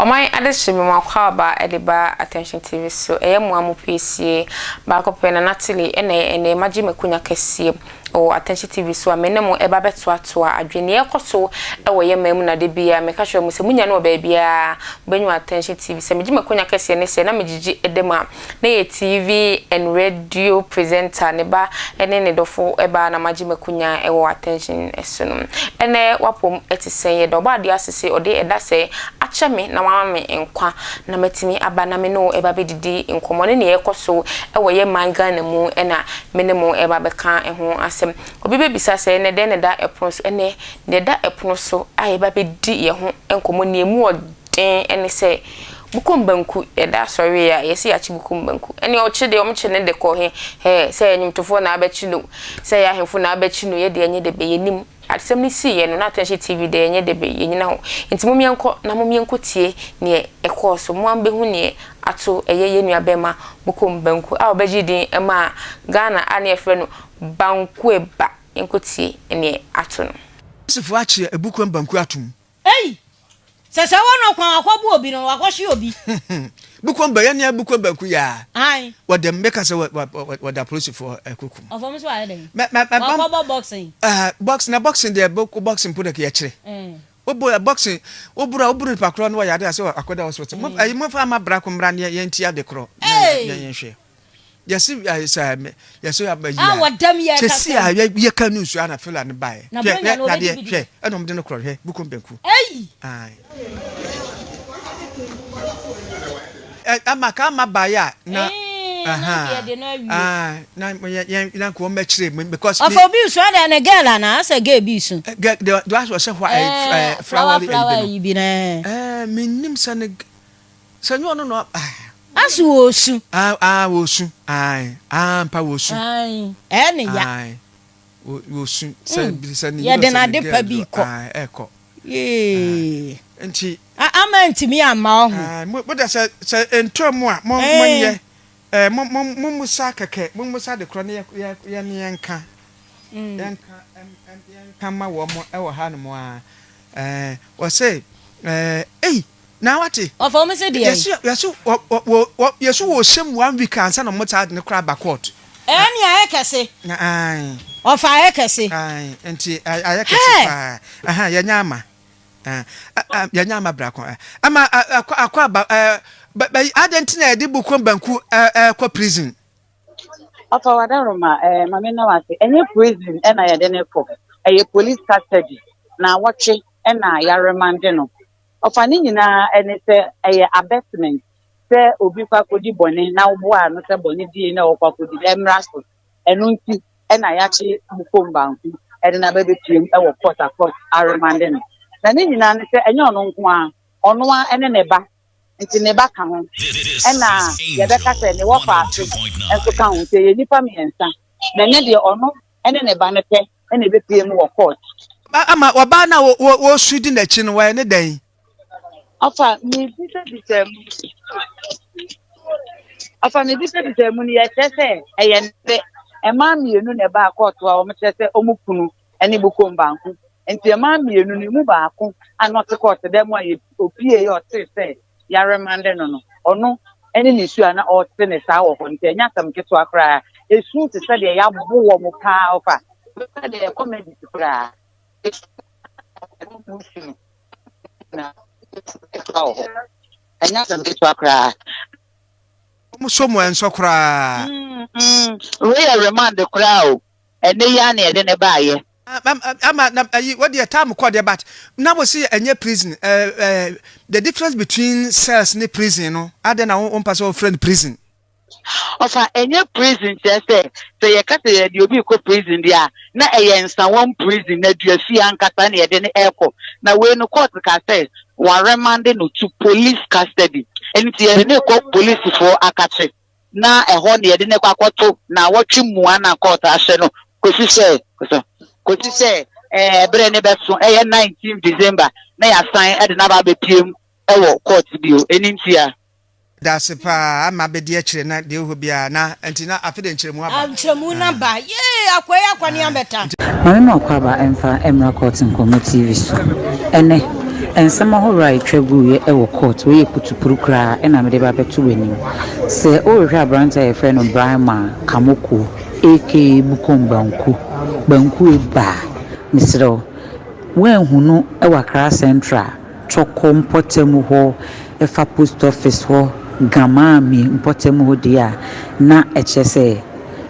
Ɔman adehye me mo akwaaba de ba Attention TV so. Ɛyɛ mo a mo piesie baako pɛ Nana Tilly ɛna ɛnɛ magye m'akonya kɛseɛ wɔ Attention TV so a me ne mo ɛba bɛtoatoa adwene nea ɛkɔ so wɔ yɛn man mu na da biara meka kyerɛ mo sɛ monya no wɔ baabiara mobɛnya wɔ Attention TV. Sɛ megye m'akonya kɛseɛ ne sɛ na megyegye da mu a na yɛ TV and radio presenter ne ba ne ne dɔfo ba na magye m'akonya wɔ Attention so no. Ɛnɛ w'apom te sɛn? Yɛda Ɔbɔadeɛ ase se ɔde ɛda sɛɛ akyɛ me na wama me nkwa na matumi aba na me ne wo ɛba bɛdidi nkɔmmɔ ne nea ɛrekɔ so wɔ yɛn man Ghana mu na me ne mo ɛba bɛka ho asɛm. Obi bɛbisa sɛ ɛnɛ dɛn na ɛda ɛpono so? Ɛnɛ deɛ ɛda ɛpono so a yɛba bɛdi yɛn ho nkɔmmɔ nea ɛmu ɔden ne sɛ Bukom banku, yɛda asɔre a yɛse yɛakye bukom banku. Ɛnneɛ ɔkye deɛ wɔkye no de kɔ he? Hɛɛ, sɛ ɛyɛ nnwomtofoɔ na abɛkye no o, sɛ ɛyɛ ahemfo na abɛkye no o, yɛ deɛ ɛnyɛ dɛbɛ, yɛnnim. Asɛm no siiɛ no, na Atɛnhye TV deɛ ɛnyɛ dɛbɛ, yɛnnyina hɔ. Nti mom yɛnkɔ na mom yɛnkɔtie neɛ ɛkɔɔ so. Mo ara mobɛhu neɛ ato ɛyɛ yɛn nua bɛɛma Bukom Banku a ɔbɛgyee din maa Ghana a na yɛfrɛ no Bankueba. Yɛnkɔtie neɛ ato no. Apolisifoɔ akye Bukom Banku atom. Ei! Sɛ sɛ wɔ no kwan wakɔ bo obi no wakɔ hwe obi. Bukom bɛ yɛ nea bukom bɛ ku yaa. Ae. Wɔ dɛm bɛ ka sɛ wɔ wɔ wɔ da polisifoɔ ɛkɔ kum. Ɔfɔ mo so ayɛ dɛn. Mɛ mɛ mɛ Wakɔ bɔ boxing. Ɛɛ box na boxing deɛ bɔ boxing po de yɛ kyerɛ. Wo bo boxing wo buru a wo buru nipa korɔ no wɔ yɛ ade ase wɔ akɔda hospital. Mo ɛyi mo fa ama bra ko mmra ne yɛn ti ade korɔ. Na yɛn hwɛ. Yɛsi sɛ yɛsi ayi a wɔdam yɛ kasa sɛsi a yɛ yɛ ka news ana fila ne ba yɛ hwɛ hwɛ nadeɛ hwɛ ɛna wɔn de no korɔ hwɛ bukom banku. Eyi. Ɛ ama ka ama ba yɛ a na na yɛ yɛn na nka wɔn bɛkyerɛ mu because. Ɔfɔ obi su ada ne girl ana asɛ girl bi su. Girl de de asɛ ɔsɛ hɔ ɛ flower flower yi bi na. Ɛɛ mi nim sɛ ne. Sɛ nyɛ ɔno na ah. Aso wɔresu. Ah ah wɔresu ae ah ampa wɔresu. Ae ɛyɛ ne ya. Ae wɔresu sɛ mm. sɛ ne yɛde n'ade pa bi kɔ. Ae ɛkɔ. Yee. Nti. Ama ntumi amma ɔho. Ae mo mo de sɛ sɛ ntɔ mu a mo mo nyɛ ɛɛ mo mo mo musa kɛkɛ mo musa de korɔ ne yɛ yɛ yɛ ne yɛn ka. Yɛn ka yɛn ka ma wɔn ɛwɔ ha nom a ɛɛ wɔsɛ ɛɛ ei. Na wate. Ɔfa wɔn sɛ deɛn? Yɛse yɛse wɔ wɔ wɔ yɛse wɔ hyɛ mu one week ansa na wɔn saa de no koraa ba court. Ɛɛ nea ayɛ kɛse. Na ae. Ɔfa ayɛ kɛse. Ae nti ayɛ kɛse paa. Ɛhɛn yɛnyɛ ama. Ɛɛ yɛnyɛ ama brako. Ama akɔ akɔ aba ɛɛ bɛ adɛn nti na yɛde Bukom banku ɛɛ kɔ prison? Ɔfa wadaroma ɛɛ eh, maame na wase ɛnyɛ prison ɛna yɛde ne kɔ ɛyɛ police custody na wɔtwe ɛna yaremande no Ɔfa ne nyinaa ɛne sɛ ɛyɛ abetment sɛ obi kɔ akɔdi bɔne na woboa ano sɛ bɔne die na ɔkɔ akɔdi no ɛmmra so. Ɛno nti ɛna yɛakye Bukom Banku ɛde no aba bɛtuam ɛwɔ court a court aremande no. Na ne nyinaa ne sɛ ɛnyɛ ɔno nko ara, ɔno ara ɛne ne ba nti ne ba ka ho ɛna yɛbɛka sɛ ne wɔfaase nso ka ho nti ɛyɛ nnipa mmiɛnsa na ɛnɛ deɛ ɔno ɛne ne ba no pɛ na ebepue mu wɔ court. Ama ɔbaa no a wɔresu di n'akyi no, wɔyɛ ne dɛn? Ɔfa mebisabisaa mu. Ɔfa mebisabisaa mu no yɛkyerɛ sɛ ɛyɛ ne mmaa mmienu na ɛbaa kɔɔto a wɔkyerɛ sɛ wɔn kunu ne bukom baako. Nti mmaa mmienu no mu baako a na ɔte kɔɔto dɛm a opie yɛ ɔtee sɛ yɛaremande no no, ɔno ne ne su a na ɔrete ne saa wɔ hɔ nti ɛnyɛ asɛm ketewa koraa. Esu te sɛ deɛ yɛabo wɔn paa ɔfa sɛ deɛ ɛkɔ medic koraa. Esu a su no na ketewa wɔ hɔ. Ɛnyɛ asɛm ketewa koraa. Wɔn so mu ɛnsɔ koraa. Wei yɛ remand koraa o. Ɛnɛ yi ara na yɛde ne baayɛ. Ama na ayi wɔ deɛ time kɔ deɛ but na wɔ si ɛnyɛ prison ɛɛ ɛɛ the difference between cells ne prison no adɛn na wɔn mpa sɛ wɔfrɛ no prison. Ɔfa ɛnyɛ prison kyerɛ sɛ sɛ yɛka sɛ yɛde obi rekɔ prison deɛ a na ɛyɛ nsawam prison na duafie ankasa na yɛde no ɛrekɔ na wei no court ka sɛ wɔaremande no to police custody ɛno nti yɛde no rekɔ polisifoɔ akakye. na ɛhɔ na yɛde no kɔ akɔto naawɔtwe mua na kɔɔto ahyɛ no kɔsi sɛ kɔsi sɛ ɛɛ berɛ ne bɛso ɛyɛ 19 December na yɛasan de no aba abɛpiem wɔ kɔɔto bio ɛno ntia. Dase paa ama bɛdi akyire na deɛ ɛwɔ hɔ biara na nti na afe de nkyerɛmu aba. Nkyerɛmu no aba yee akoa yi akɔ ne abɛta. Maame Moakwaba mfa mmra Court Nkɔmmɔ TV so ɛnnɛ. Nsɛm ahorow a etwa guiɛ wɔ court, wei yɛ putupru koraa na mede ba abɛto w'anim. Sɛ worehwɛ aberanteɛ a yɛfrɛ no Braimah Kamoko aka Bukom Banku, Banku Eba a, mesrɛ wo, woanhu no wɔ Accra Central, Twɔkɔ mpɔtam hɔ, ɛfa post office hɔ, Gamaame mpɔtam hɔ deɛ a, na ɛkyerɛ sɛ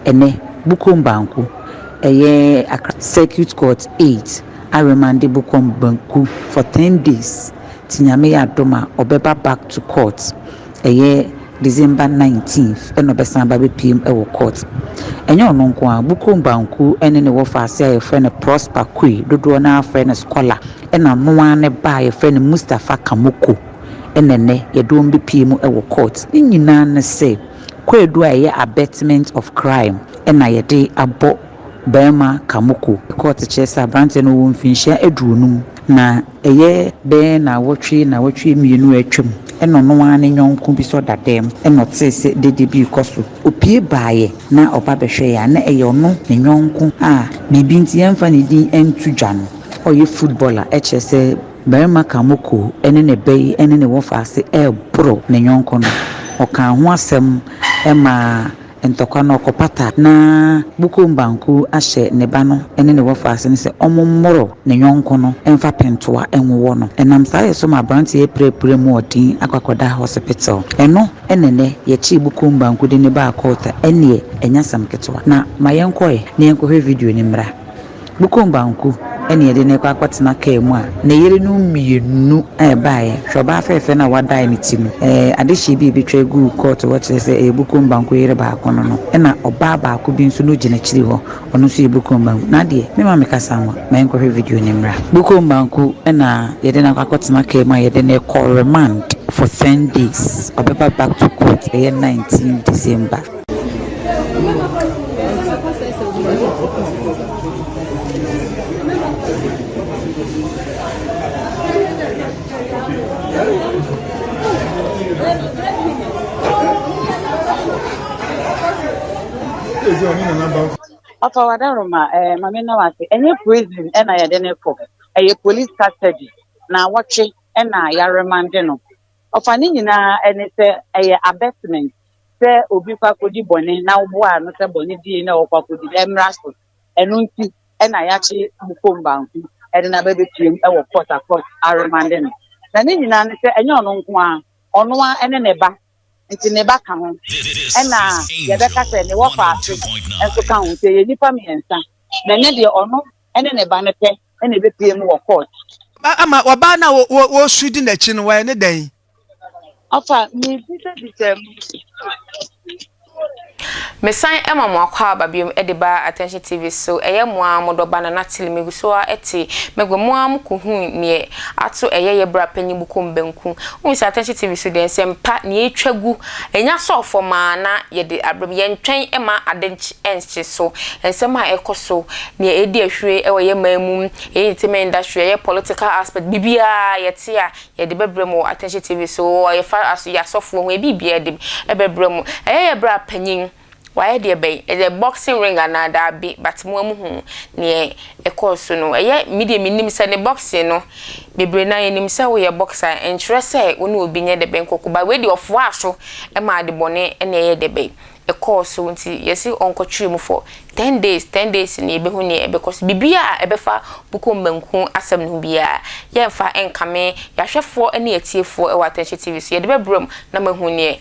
ɛnnɛ Bukom Banku, ɛyɛ Accra Circuit Court 8 aremande Bukom Banku for 10 days, nti Nyame yɛ adom a ɔbɛba back to court, ɛyɛ December 19th ɛna ɔbɛsan aba abɛpue mu wɔ court. Ɛnyɛ ɔno nko ara, Bukom Banku ne ne wɔfaase a yɛfrɛ no Prosper Kui, dodoɔ no ara frɛ no Scholar, ɛna ɔno ara ne ba a yɛfrɛ no Mustapha Kamoko ɛna ɛnnɛ yɛde wɔn bɛpue mu wɔ court. Ne nyinaa ne sɛ, kwaadu a ɛyɛ abetment of crime ɛna yɛde abɔ barima Kamoko. Court kyerɛ sɛ aberanteɛ no ɔwɔ mfinhyia 50 na ɛyɛ bɛyɛ nnawɔtwe nnawɔtwe mmienu a atwam ɛna ɔno ara ne yɔnko bi sɔ dada mu ɛna ɔtee sɛ dede bi rekɔ so. Ɔpue baeɛ na ɔba bɛhwɛeɛ a na ɛyɛ ɔno ne yɔnko a biribi nti yɛmfa ne din nto dwa no. Ɔyɛ footballer kyerɛ sɛ barima Kamoko ne ne ba yi ne ne wɔfaase reboro ne yɔnko no. Ɔkaa ho asɛm maa ntɔkwa no ɔkɔpata na Bukom Banku ahyɛ ne ba no ne ne wɔfaase no sɛ wɔmmoro ne yɔnko no mfa pentoa nwowɔ no. Ɛnam saa yɛ so ma aberanteɛ yi apirapira mu ɔden akɔ akɔda hospital. Ɛno na ɛnnɛ yɛkyee Bukom Banku de no baa court a ɛnneɛ ɛnyɛ asɛm ketewa. Na ma yɛnkɔ ɛ na yɛnkɔhwɛ video no mmra. Bukom Banku na yɛde no rekɔ akɔtena kaa mu a ne yerenom mmienu a ɛbaeɛ. Hwɛ ɔbaa fɛɛfɛ no a wadae ne ti no. Ɛɛ, adehyeɛ bi a ɛbɛtwa guu kɔɔto hɔ kyerɛ sɛ ɛyɛ Bukom Banku yere baako no no. Ɛna ɔbaa baako bi nso no gyina akyiri hɔ, ɔno nso yɛ Bukom Banku. Na adeɛ, memma mekasa nwa, ma yɛnkɔhwɛ video no mmra. Bukom Banku na yɛde no akɔ akɔtena kaa mu a yɛde no rekɔ remand for 10 days. Ɔbɛba back to court ɛyɛ 19 December. Ɔfa wadaroma ɛɛ eh, maame na wase ɛnyɛ prison ɛna yɛde ne kɔ ɛyɛ police custody na wɔtwe ɛna yɛaremande no ɔfa ne nyinaa ɛne sɛ ɛyɛ abetment sɛ obi kɔ akɔdi bɔne na woboa ano sɛ bɔne die na ɔkɔ akɔdi no ɛmmra so. Ɛno nti ɛna yɛakye Bukom Banku ɛde no aba bɛtuam ɛwɔ court a court aremande no. Na ne nyinaa ne sɛ ɛnyɛ ɔno nko ara, ɔno ara ɛne ne ba, nti ne ba ka ho, ɛna yɛbɛka sɛ ne wɔfaase nso ka ho, nti ɛyɛ nnipa mmiɛnsa. Na ɛnɛ deɛ ɔno ɛne ne ba no pɛ ɛna ɛbɛpue mu wɔ court. Ama ɔbaa no a wɔresu di n'akyi no, wɔyɛ ne dɛn? Ɔfa mebisabisa mu. Mesan ma mo akwaaba biom de ba Attention TV so, ɛyɛ mo ara mo dɔba Nana Tilly, megu so ara te m'agua mu ara mo kɔhuu neɛ ato ɛyɛ yɛ bra panyin Bukom Banku. Wohu sɛ Attention TV so deɛ nsɛm pa neɛ ɛtwa gu, ɛnya sɔɔ fam ara na yɛde abrɛ mu, yɛntwɛn mma ade nkye so, nsɛm a ɛkɔ so, neɛ ɛredi ahwire wɔ yɛ man mu, ɛyɛ entertainment industry, ɛyɛ political aspect, biribiara yɛte a Yɛde bɛbrɛ mo wɔ Attention TV so, yɛfa aso yɛ asɔfoɔ ho, yɛ biribiara de bɛbrɛ mo. Ɛyɛ yɛ berɛ a panyin, wayɛ deɛ bɛn? Ɛyɛ boxing ring anaa? Daabi, but mo ara mo hu neɛ ɛkɔɔ so no. Ɛyɛ me deɛ menim sɛ ne boxing no, bebree no ara yɛnim sɛ woyɛ boxer a, ɛnkyerɛ sɛ wo ne obi nyɛ dɛ bɛn kɔko, but wei deɛ ɔfoaa so maa adebɔne na ɛyɛ dɛ bɛn? ɛkɔɔ so nti yɛse ɔnkɔkyere mu for ten days, ten days no yɛbɛhu neɛ ɛbɛkɔ so. Biribiara a ɛbɛfa Bukom Banku asɛm no ho biara yɛmfa nkame yɛahwɛfoɔ ne atiefoɔ wɔ Atɛnhye TV so, yɛde bɛbrɛ mo na moahu neɛ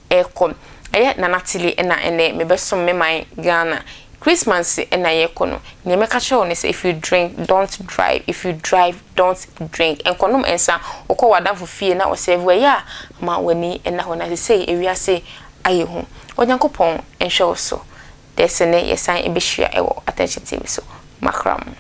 ɛrekɔ. Ɛyɛ Nana Tili na ɛnɛ mebɛsom me man Ghana. Christmas na yɛrekɔ no, neɛ mɛka kyerɛ wo ne sɛ if you drink don't drive, if you drive don't drink. Nkɔnom nsa, wokɔ w'adamfo fie na ɔsɛɛve wo a, ɛyɛ a ma w'ani nna hɔ na sesei ewiase ayɛ hu. Onyankopɔn nhwɛ wo so. Dɛsɛ nɛ yɛsan bɛhyia wɔ Attention TV so. Makra mo.